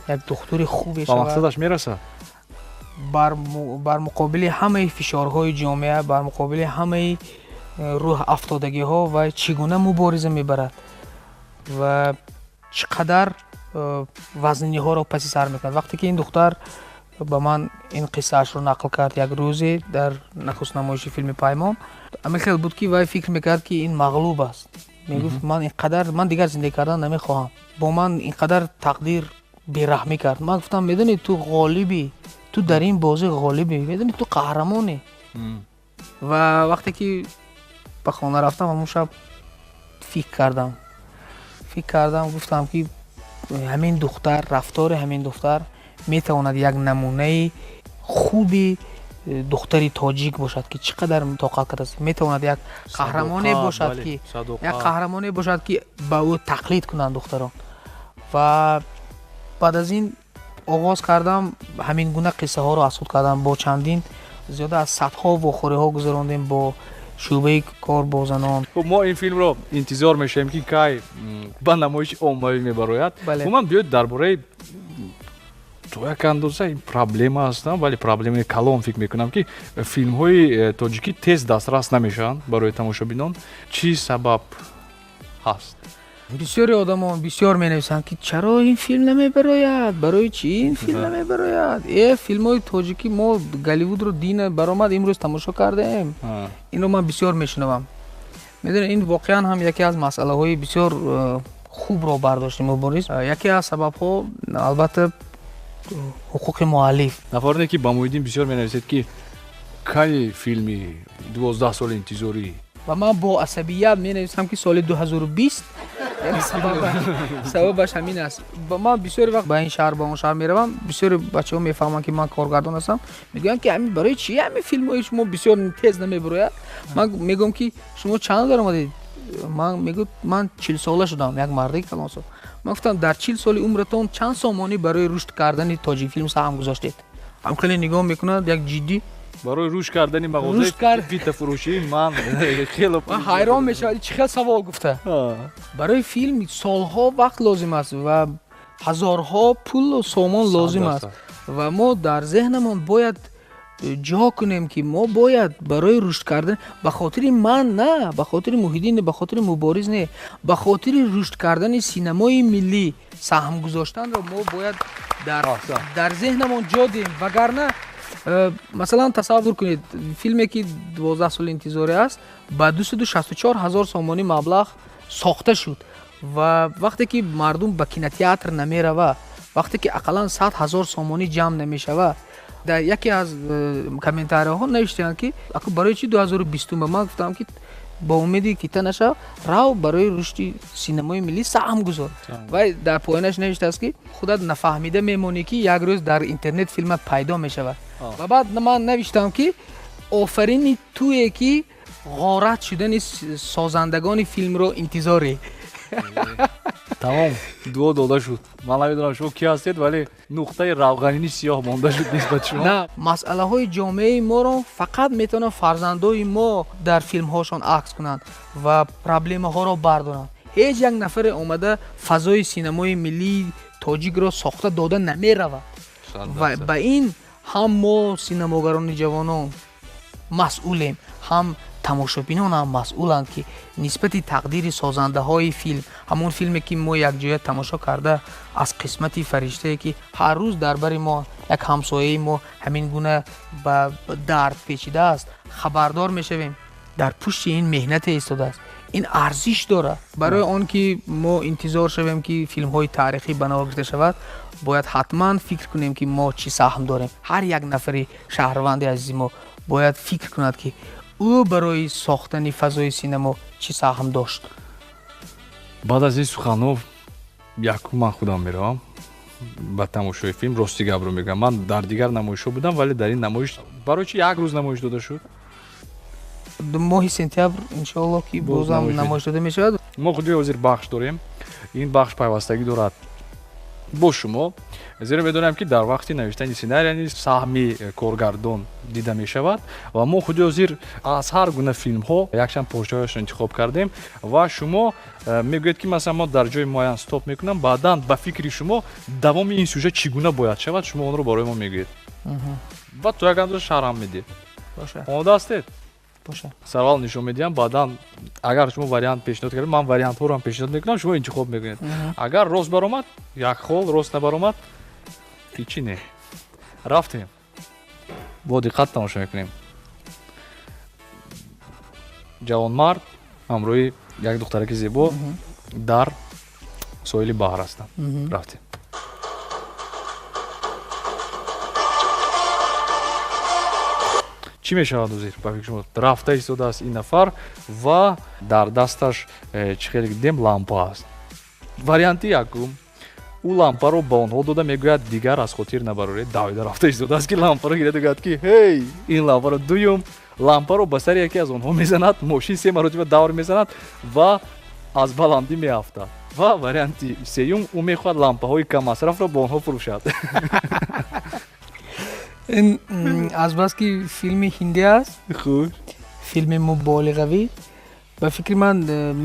як духтури хубе шавад, ба мақсадаш мерасад. Бар муқобили ҳамаи фишорҳои ҷомеа, бар муқобили ҳамаи рӯҳ афтодагиҳо ва чӣ гуна мубориза мебарад ва чӣ қадар вазниниҳоро паси сар мекунад. Вақте ки ин духтар ба ман ин қиссаашро нақл кард, як рӯзе дар нахуст намоиши филми Паймон, ҳамин хел буд, ки вай фикр мекард, ки ин мағлуб аст. Мегуфт: «Ман ин қадар, ман дигар зиндагӣ кардан намехоҳам, бо ман ин қадар тақдир бераҳмӣ кард». Ман гуфтам: «Медонӣ, ту ғолибӣ, ту дар ин бозӣ ғолибӣ, медонӣ, ту қаҳрамонӣ». Ва вақте ки ба хона рафтам, ҳамон шаб фикр кардам, фикр кардам, гуфтам, ки ҳамин духтар, рафтори ҳамин духтар метавонад як намунаи хуби духтари тоҷик бошад, ки чӣ қадар тоқат кардааст. Метавонад як қаҳрамоне бошад, ки як қаҳрамоне бошад, ки ба ӯ тақлид кунанд духтарон. Ва баъд аз ин оғоз кардам, ҳамин гуна қиссаҳоро аз худ кардам. Бо чандин, зиёда аз садҳо вохӯриҳо гузарондем бо шӯъбаи кор бо занон. Хуб, мо ин филмро интизор мешавем, ки кай ба намоиши оммавӣ мебарояд. Умуман, биёед дар бораи, то як андоза ин проблема ҳастам, вале проблемаи калон фикр мекунам, ки филмҳои тоҷикӣ тез дастрас намешаванд барои тамошобинон. Чӣ сабаб ҳаст? Бисёри одамон бисёр менависанд, ки чаро ин филм намебарояд, барои чӣ ин филм намебарояд? Филмҳои тоҷикӣ мо Голливудро дина баромад, имрӯз тамошо кардаем. Инро ман бисёр мешунавам. Медонед, ин воқеан ҳам яке аз масъалаҳои бисёр хубро бардоштем, Мубориз. Яке аз сабабҳо, албатта, ҳуқуқи муаллиф. Нафароне, ки ба Муҳиддин бисёр менависед, ки кай филми 12 соли интизорӣ? Ва ман бо асабият менависам, ки соли 2020. Сабабаш ҳамин аст: ман бисёри вақт ба ин шаҳр, ба он шаҳр меравам, бисёри бачаҳо мефаҳманд, ки ман коргардон ҳастам. Мегӯянд, ки ҳамин барои чи ҳамин филмҳои шумо бисёр тез намебарояд? Ман мегӯям, ки шумо чанд даромадед? Ман мегӯ, ман 40-сола шудам, як мардаи калонсол. Ман гуфтам: «Дар 40 соли умратон чанд сомонӣ барои рушд кардани Тоҷикфилм саҳм гузоштед?» Ҳам хеле нигоҳ мекунад, як ҷиддӣ. Барои рушд кардани мағозаи питафурӯшӣ ман хеле Ман ҳайрон мешавад, чӣ хел савол гуфта. Барои филм солҳо вақт лозим аст ва ҳазорҳо пулу сомон лозим аст. Ва мо дар зеҳнамон бояд ҷо кунем, ки мо бояд барои рушд кардан, ба хотири ман на, ба хотири Муҳиддин не, ба хотири Мубориз не, ба хотири рушд кардани синамои миллӣ саҳм гузоштанро мо бояд дар зеҳнамон ҷо диҳем. Вагарна масалан, тасаввур кунед, филме, ки 12 соли интизорӣ аст, ба 264 ҳазор сомонӣ маблағ сохта шуд. Ва вақте ки мардум ба кинотеатр намерава, вақте ки ақаллан 100 ҳазор сомонӣ ҷамъ намешава. Дар яке аз комментарияҳо навиштаанд, ки барои чи 2020? Ман гуфтам, ки бо умеди фита нашав, рав, барои рушди синамои миллӣ саҳм гузор. Вай дар поёнаш навиштааст, ки худат нафаҳмида мемонӣ, ки як рӯз дар интернет филмат пайдо мешавад. Ва баъд ман навиштам, ки офарини туе, ки ғорат шудани созандагони филмро интизорӣ. Тамом, дуо дода шуд. Ман намедонам, шумо ки ҳастед, вале нуқтаи равғанини сиёҳ монда шуд нисбати шумо. На, масъалаҳои ҷомеаи моро фақат метавонанд фарзандои мо дар филмҳошон акс кунанд ва проблемаҳоро бардоранд. Ҳеҷ як нафаре омада фазои синамои миллии тоҷикро сохта дода намеравад. Ва ба ин ҳам мо, синамогарони ҷавонон, масъулем, ҳам Тамошобинон ҳам масъуланд, ки нисбати тақдири созандаҳои филм, ҳамон филме ки мо якҷоя тамошо карда, аз қисмати фариштае ки ҳар рӯз дар бари мо як ҳамсояи мо ҳамин гуна ба дард печидааст, хабардор мешавем. Дар пушти ин меҳнате истодааст, ин арзиш дорад. Барои он ки мо интизор шавем, ки филмҳои таърихӣ ба навор гирифта шавад, бояд ҳатман фикр кунем, ки мо чӣ саҳм дорем. Ҳар як нафари шаҳрванди азизи мо бояд фикр кунад, ки ӯ барои сохтани фазои синемо чӣ саҳм дошт. Баъд аз ин суханҳо якум ман худам меравам ба тамошои филм. Рости гапро мегӯям, ман дар дигар намоишҳо будам, вале дар ин намоиш барои чи як рӯз намоиш дода шуд? Моҳи сентябр, иншоалло, ки бозам намоиш дода мешавад. Мо худи ҳозир бахш дорем, ин бахш пайвастагӣ дорад бо шумо, зеро медонам, ки дар вақти навиштани сценария низ саҳми коргардон дида мешавад. Ва мо худи ҳозир аз ҳар гуна филмҳо якчанд порчаҳояшро интихоб кардем ва шумо мегӯед, ки масалан мо дар ҷои муайян стоп мекунам, баъдан ба фикри шумо давоми ин сюжет чӣ гуна бояд шавад, шумо онро барои мо мегӯед ва то як андоза шарҳам медиҳед. Омода ҳастед? Сарвал нишон медиҳам, баъдан агар шумо вариант пешниҳод кардед, ман вариантҳоро ҳам пешниҳод мекунам, шумо интихоб мекунед. Агар рост баромад, як хол, рост набаромад, ҳичи не. Рафтем, бо диққат тамошо мекунем. Ҷавонмард ҳамроҳи як духтараки зебо дар соҳили баҳр ҳастанд. Рафтем. Чӣ мешавад ҳозир ба фикри шумо? Рафта истодааст ин нафар ва дар дасташ чӣ хеле дидем, лампа аст. Варианти якум: ӯ лампаро ба онҳо дода, мегӯяд, дигар аз хотир набароред. Давида рафта истодааст, ки лампаро гирад, гӯяд, ки ҳей, ин лампаро. Дуюм: лампаро ба сари яке аз онҳо мезанад, мошин се маротиба давр мезанад ва аз баландӣ меафтад. Ва варианти сеюм: ӯ мехоҳад лампаҳои каммасрафро ба онҳо фурӯшад. Ин азбаски филми ҳиндӣ аст, хуш филми муболиғавӣ, ба фикри ман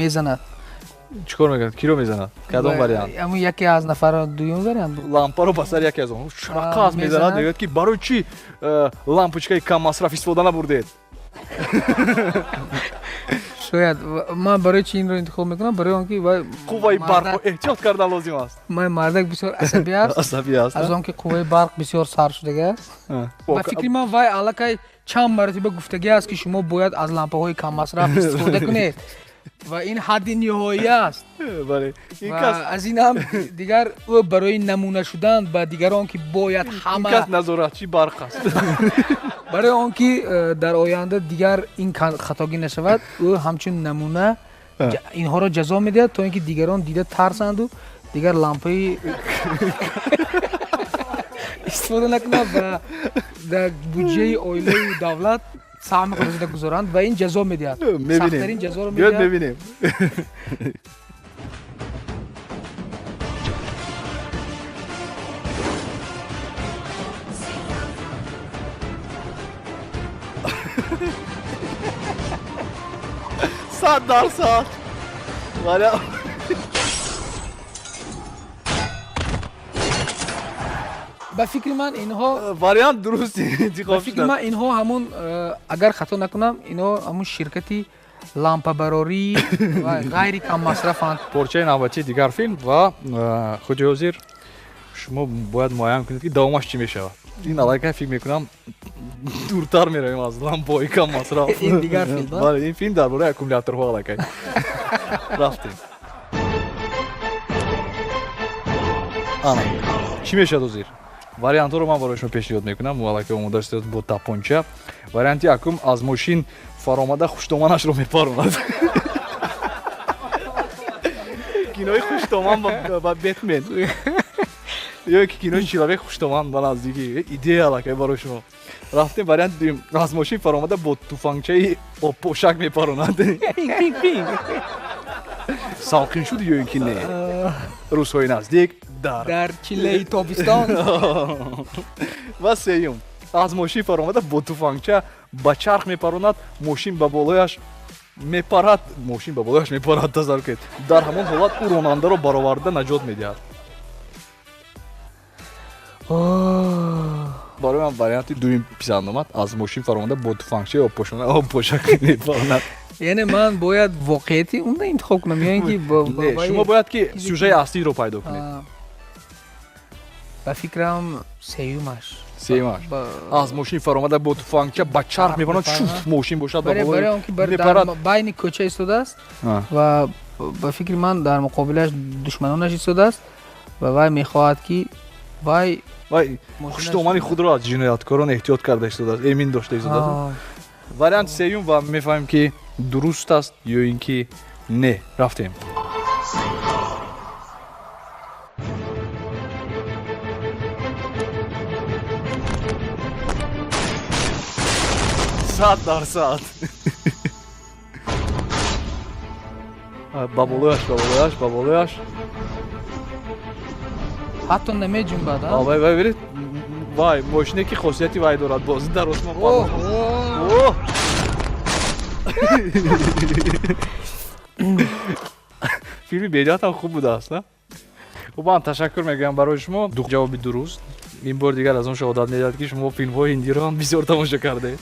мезанад. Чӣ кор мекунад? Киро мезанад? Кадом вариант? Ҳамун яке аз нафара, дуюм вариант. Лампаро ба сари яке аз онҳо чунақас мезанад, мегӯяд, ки барои чӣ лампочкаи каммасраф истифода набурдед? Шояд ман барои чи инро интихоб мекунам? Барои он ки қувваи барқро эҳтиёт кардан лозим аст. Ман мардак бисёр асабӣ аст. Асабӣ аст. Аз он ки қувваи барқ бисёр сар шудага аст, ба фикри ман вай аллакай чанд маротиба гуфтагӣ аст, ки шумо бояд аз лампаҳои каммасраф истифода кунед, ва ин ҳадди ниҳоӣ аст. Аз ин ҳам дигар ӯ барои намуна шудан ба дигарон, ки бояд ҳама кас назоратчи барқ аст. Барои он ки дар оянда дигар ин хатогӣ нашавад, ӯ ҳамчун намуна инҳоро ҷазо медиҳад, то ин ки дигарон дида тарсанду дигар лампаи истифода накунад ва дар буҷаи оилаю давлат саҳми худро гузоранд, ва ин ҷазо медиҳад. Сахттарин ҷазоро медиҳад. Мебинем. 100%. Вариант ба фикри ман инҳо вариант дуруст интихоб. Ба фикри ман инҳо ҳамун, агар хато накунам, инҳо ҳамун ширкати лампабарории ва ғайри каммасрафанд. Порчаи навбатии дигар филм ва худи ҳозир шумо бояд муайян кунед, ки давомаш чӣ мешавад. Ин аллакай, фикр мекунам, дуртар меравем аз лампаҳои каммасраф. Ин дигар филм. Бале, ин филм дар бораи аккумуляторҳо. Аллакай рафтем. Ана, чӣ мешавад ҳозир? Вариантҳоро ман барои шумо пешниҳод мекунам. Ӯ аллакай омода шудааст бо тапонча. Варианти якум: аз мошин фаромада, хуштоманашро мепаронад, кинои хуштоман ба Бетмен ё ки кинои человек хуштоман ба наздикӣ, идея аллакай барои шумо. Рафтем, варианти дуюм: аз мошин фаромада, бо туфангчаи обпошак мепаронад. Салқин шуд ё ин ки не? Рӯзҳои наздик дар чиллаи тобистон. Ва сеюм: аз мошин фаромада, бо туфангча ба чарх мепаронад, мошин ба болояш мепарад. Мошин ба болояш мепарад, тасаввур кунед. Дар ҳамон ҳолат ӯ ронандаро бароварда наҷот медиҳад. Барои ман варианти дуюм писанд омад, аз мошин фаромада бо туфангчаи обпошона обпоша мепаронад. Яъне ман бояд воқеияти онро интихоб кунам ё ин ки Не, шумо бояд ки сюжаи аслиро пайдо кунед. Ба фикрам, сеюмаш. Сеюмаш, аз мошин фаромада бо туфангча ба чарх мепаронад, шуф, мошин бошад ба болои барои он ки дар байни кӯча истодааст ва ба фикри ман дар муқобилаш душманонаш истодааст ва вай мехоҳад ки вай вай хуштомани худро аз ҷинояткорон эҳтиёт карда истодааст, эмин дошта истодааст. Вариант сеюм, ва мефаҳмем ки дуруст аст ё ин ки не. Рафтем. 100%. Ба болояш, ба болояш, ба болояш. Ҳатто намеҷунбад. Вай, вай, биред, вай мошине ки хосияти вай дорад, боз дар осмон парвоз. Филми беҷиҳат ҳам хуб будааст, на? Хуб, ман ташаккур мегӯям барои шумо. Ду ҷавоби дуруст ин бор дигар аз он шаҳодат медиҳад, ки шумо филмҳои ҳиндиро ҳам бисёр тамошо кардаед.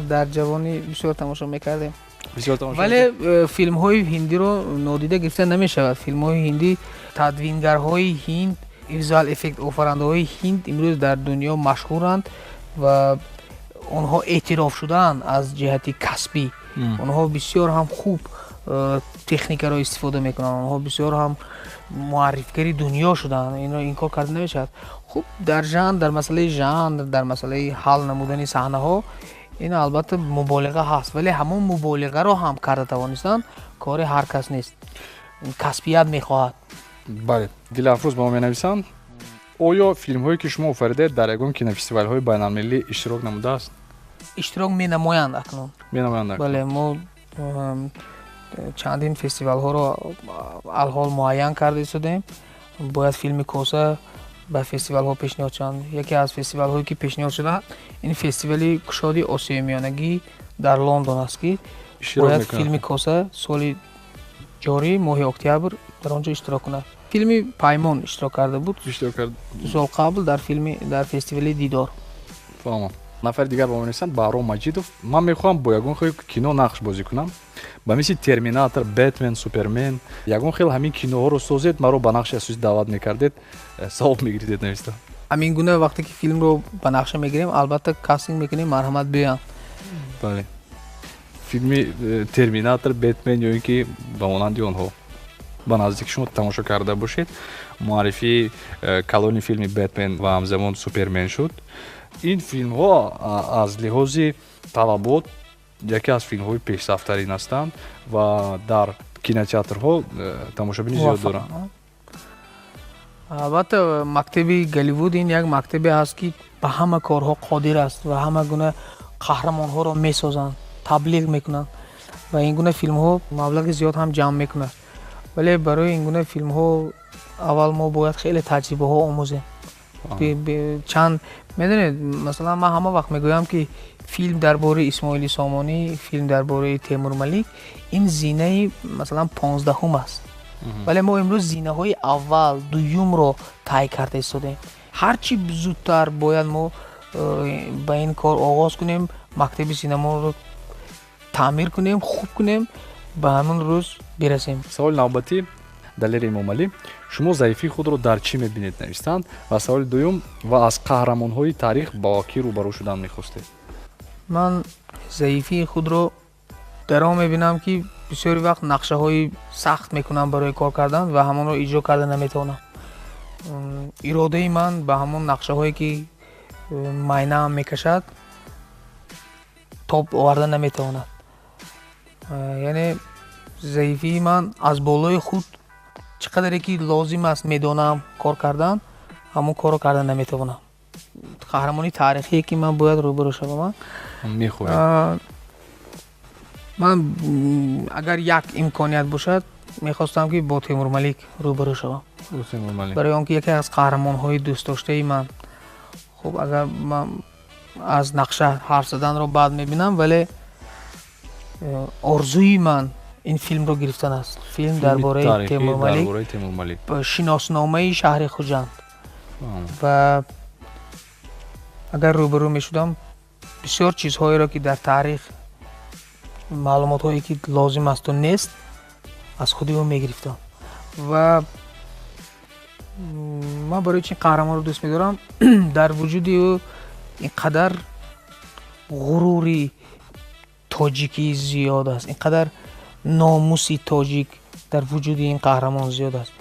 Дар ҷавонӣ бисёр тамошо мекардем. Бисёр тамошо. Вале филмҳои ҳиндиро нодида гирифта намешавад. Филмҳои ҳиндӣ, тадвингарҳои ҳинд, визуал эффект офарандаҳои ҳинд имрӯз дар дунё машҳуранд ва онҳо эътироф шудаанд аз ҷиҳати касбӣ. Онҳо бисёр ҳам хуб техникаро истифода мекунанд, онҳо бисёр ҳам муаррифгари дунё шудаанд, инро инкор карда намешавад. Хуб, дар жанр, дар масъалаи жанр, дар масъалаи ҳал намудани саҳнаҳо ин албатта муболиға ҳаст, вале ҳамон муболиғаро ҳам карда тавонистан кори ҳар кас нест, касбият мехоҳад. Бале, Дилафрӯз ба мо менависанд: оё филмҳое ки шумо офаридаед дар ягон кинофестивалҳои байналмилалӣ иштирок намудааст? Иштирок менамоянд акнун. Менамоянд. Бале, мо чандин фестивалҳоро алҳол муайян карда истодаем. Бояд филми Коса ба фестивалҳо пешниҳод шаванд. Яке аз фестивалҳое ки пешниҳод шуда, ин фестивали кушоди Осиёи Миёнагӣ дар Лондон аст, ки бояд филми Коса соли ҷорӣ моҳи октябр дар он ҷо иштирок кунад. Филми Паймон иштирок карда буд 2 сол қабл дар филми дар фестивали Дидор. Фаҳмам. Нафари дигар ба мо менависанд: Баҳром Маҷидов, ман мехоҳам бо ягон хел кино нақш бозӣ кунам, ба мисли Терминатор, Бэтмен, Супермен, ягон хел ҳамин киноҳоро созед, маро ба нақши асосӣ даъват мекардед, савоб мегиридед, нависта. Ҳамин гуна вақте ки филмро ба нақша мегирем, албатта кастинг мекунем, марҳамат биёянд. Бале, филми Терминатор, Бэтмен ё ин ки ба монанди онҳо. Ба наздик шумо тамошо карда бошед, муаррифии калони филми Бэтмен ва ҳамзамон Супермен шуд. Ин филмҳо аз лиҳози талабот яке аз филмҳои пешсафтарин ҳастанд ва дар кинотеатрҳо тамошобини зиёд доранд. Албатта, мактаби Голливуд ин як мактабе ҳаст, ки ба ҳама корҳо қодир аст ва ҳама гуна қаҳрамонҳоро месозанд, таблиғ мекунанд ва ин гуна филмҳо маблағи зиёд ҳам ҷамъ мекунанд. Вале барои ин гуна филмҳо аввал мо бояд хеле таҷрибаҳо омӯзем. Чанд медонед, масалан, ман ҳама вақт мегӯям, ки филм дар бораи Исмоили Сомонӣ, филм дар бораи Темур Малик ин зинаи масалан 15-ум аст, вале мо имрӯз зинаҳои аввал, дуюмро тай карда истодаем. Ҳарчи зудтар бояд мо ба ин кор оғоз кунем, мактаби синаморо таъмир кунем, хуб кунем, ба ҳамон рӯз бирасем. Саволи навбатӣ Далери Эмомалӣ: шумо заифии худро дар чӣ мебинед, навистанд. Ва саволи дуюм: ва аз қаҳрамонҳои таърих бо кӣ рӯбарӯ шудан мехостед? Ман заифии худро дар он мебинам, ки бисёри вақт нақшаҳои сахт мекунам барои кор кардан ва ҳамонро иҷро карда наметавонам. Иродаи ман ба ҳамон нақшаҳое ки майнаам мекашад тоб оварда наметавонад. Яъне заифии ман аз болои худ чӣ қадаре ки лозим аст медонам кор кардан, ҳамон корро карда наметавонам. Қаҳрамони таърихие ки ман бояд рӯбарӯ шавам, мехоҳед? Ман агар як имконият бошад, мехостам ки бо Темур Малик рӯбарӯ шавам, барои он ки яке аз қаҳрамонҳои дӯстдоштаи ман. Хуб, агар ман аз нақша ҳарф заданро бад мебинам, вале орзуи ман ин филмро гирифтан аст. Филм дар бораи Темур Малик, шиносномаи шаҳри Хуҷанд ва Агар рӯбарӯ мешудам, бисёр чизҳоеро, ки дар таърих маълумотҳое, ки лозим асту нест, аз худи ӯ мегирифтам. Ва ман барои чи қаҳрамонро дӯст медорам? Дар вуҷуди ӯ ин қадар ғурури тоҷикӣ зиёд аст, ин қадар номуси тоҷик дар вуҷуди ин қаҳрамон зиёд аст,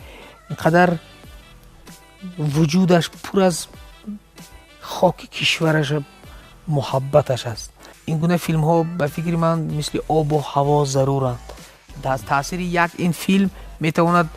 ин қадар вуҷудаш пур аз хоки кишвараш, муҳаббаташ аст. Ин гуна филмҳо, ба фикри ман, мисли обу ҳаво заруранд. Таъсири як ин филм метавонад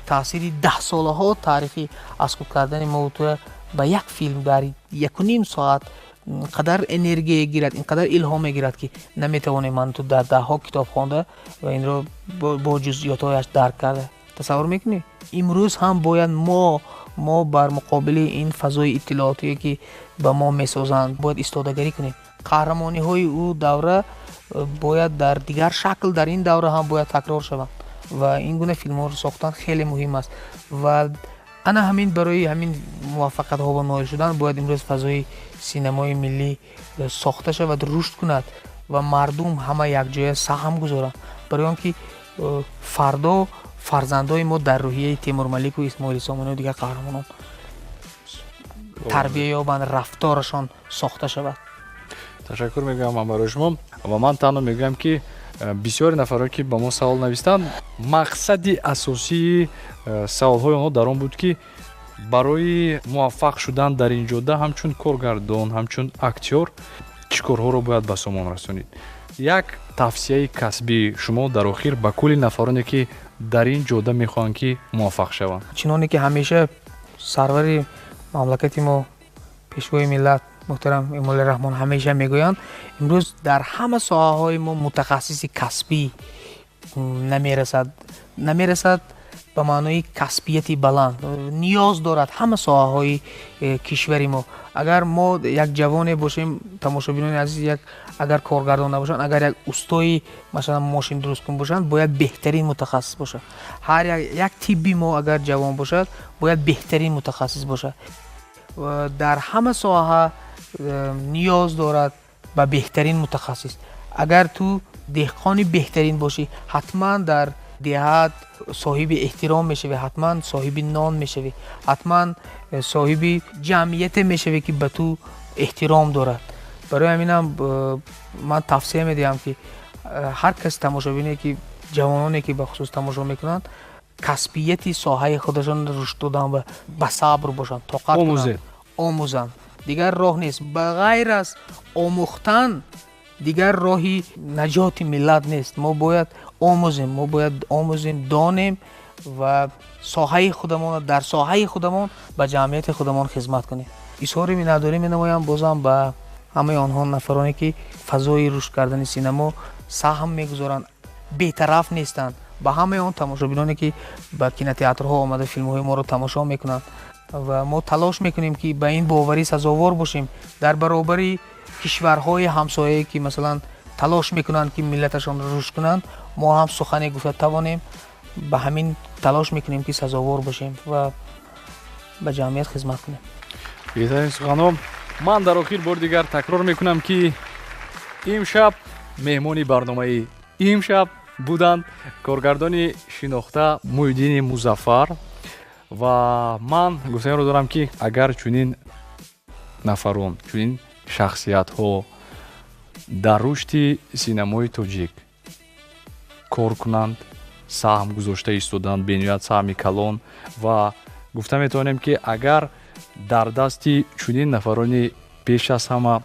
таъсири даҳсолаҳо таърихи аз худ кардани мовтуя ба як филм дар 1.5 соат қадар энергия гирад, ин қадар илҳом мегирад, ки наметавонем ман ту дар даҳҳо китоб хонда ва инро бо ҷузъиётҳояш дарк карда. Тасаввур мекунӣ, имрӯз ҳам бояд мо бар муқобили ин фазои иттилоотие, ки ба мо месозанд, бояд истодагарӣ кунем. Қаҳрамониҳои ӯ давра бояд дар дигар шакл дар ин давра ҳам бояд такрор шаванд ва ин гуна филмҳоро сохтан хеле муҳим аст. Ва ана ҳамин барои ҳамин муваффақиятҳо ба ноил шудан бояд имрӯз фазои синамои миллӣ сохта шавад, рушд кунад ва мардум ҳама якҷоя саҳм гузоранд, барои он ки фардо фарзандои мо дар рӯҳияи Темурмалику, Исмоили Сомонию дигар қаҳрамонон тарбия ёбанд, рафторашон сохта шавад. Ташаккур мегӯям ман барои шумо ва ман танҳо мегӯям, ки бисёри нафарое, ки ба мо савол навистанд, мақсади асосии саволҳои онҳо дар он буд, ки барои муваффақ шудан дар ин ҷода ҳамчун коргардон, ҳамчун актёр чӣ корҳоро бояд ба сомон расонид. Як тавсияи касбии шумо дар охир ба кулли нафароне, ки дар ин ҷода мехоҳанд, ки муваффақ шаванд. Чуноне ки ҳамеша сарвари мамлакати мо, пешвои миллат муҳтарам Эмомалӣ Раҳмон ҳамеша мегӯянд, имрӯз дар ҳама соҳаҳои мо мутахассиси касбӣ намерасад, ба маънои касбияти баланд ниёз дорад ҳама соҳаҳои кишвари мо. Агар мо як ҷавоне бошем, тамошобинони азиз, як агар коргардон набошанд, агар як устои, масалан, мошиндурусткун бошанд, бояд беҳтарин мутахассис бошад. Ҳар як тибби мо агар ҷавон бошад, бояд беҳтарин мутахассис бошад. Дар ҳама соҳа ниёз дорад ба беҳтарин мутахассис. Агар ту деҳқони беҳтарин бошӣ, ҳатман дар деҳат соҳиби эҳтиром мешавӣ, ҳатман соҳиби нон мешавӣ, ҳатман соҳиби ҷамъияте мешавӣ, ки ба ту эҳтиром дорад. Барои ҳаминам ман тавсия медиҳам, ки ҳар кас тамошобине, ки ҷавононе, ки бахусус тамошо мекунанд, касбияти соҳаи худашон рушд додан ва ба сабр бошанд, тоқат кунанд, омӯзанд. Дигар роҳ нест. Ба ғайр аз омӯхтан дигар роҳи наҷоти миллат нест. Мо бояд омӯзем, мо бояд омӯзем, донем ва соҳаи худамон, дар соҳаи худамон ба ҷамъияти худамон хизмат кунем. Изҳори миннатдорӣ менамоям бозам ба ҳамаи онҳо нафароне, ки фазои рушд кардани синамо саҳм мегузоранд, бетараф нестанд, ба ҳамаи он тамошобиноне, ки ба кинотеатрҳо омада филмҳои моро тамошо мекунанд. Ва мо талош мекунем, ки ба ин боварӣ сазовор бошем дар баробари кишварҳои ҳамсояе, ки масалан талош мекунанд, ки миллаташонро рушд кунанд, мо ҳам сухане гуфта тавонем. Ба ҳамин талош мекунем, ки сазовор бошем ва ба ҷамъият хизмат кунем. Беҳтарин суханҳо. Ман дар охир бори дигар такрор мекунам, ки имшаб меҳмони барномаи имшаб буданд коргардони шинохта Муҳиддини Музаффар. Ва ман гуфтаниро дорам, ки агар чунин нафарон, чунин шахсиятҳо дар рушди синамои тоҷик кор кунанд, саҳм гузошта истоданд, бениҳоят саҳми калон, ва гуфта метавонем, ки агар дар дасти чунин нафарони пеш аз ҳама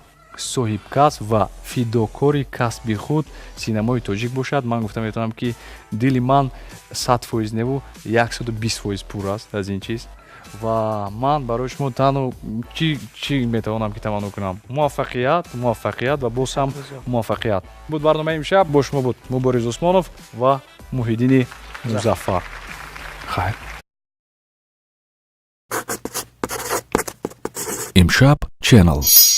соҳибкасб ва фидокори касби худ синамои тоҷик бошад, ман гуфта метавонам, ки дили ман 100% неву 120% пур аст аз ин чиз. Ва ман барои шумо танҳо чӣ метавонам ки таманно кунам? Муваффақият, муваффақият ва боз ҳам муваффақият. Буд барномаи имшаб, бо шумо буд Мубориз Усмонов ва Муҳиддини Музаффар. Хайр. Имшаб Channel.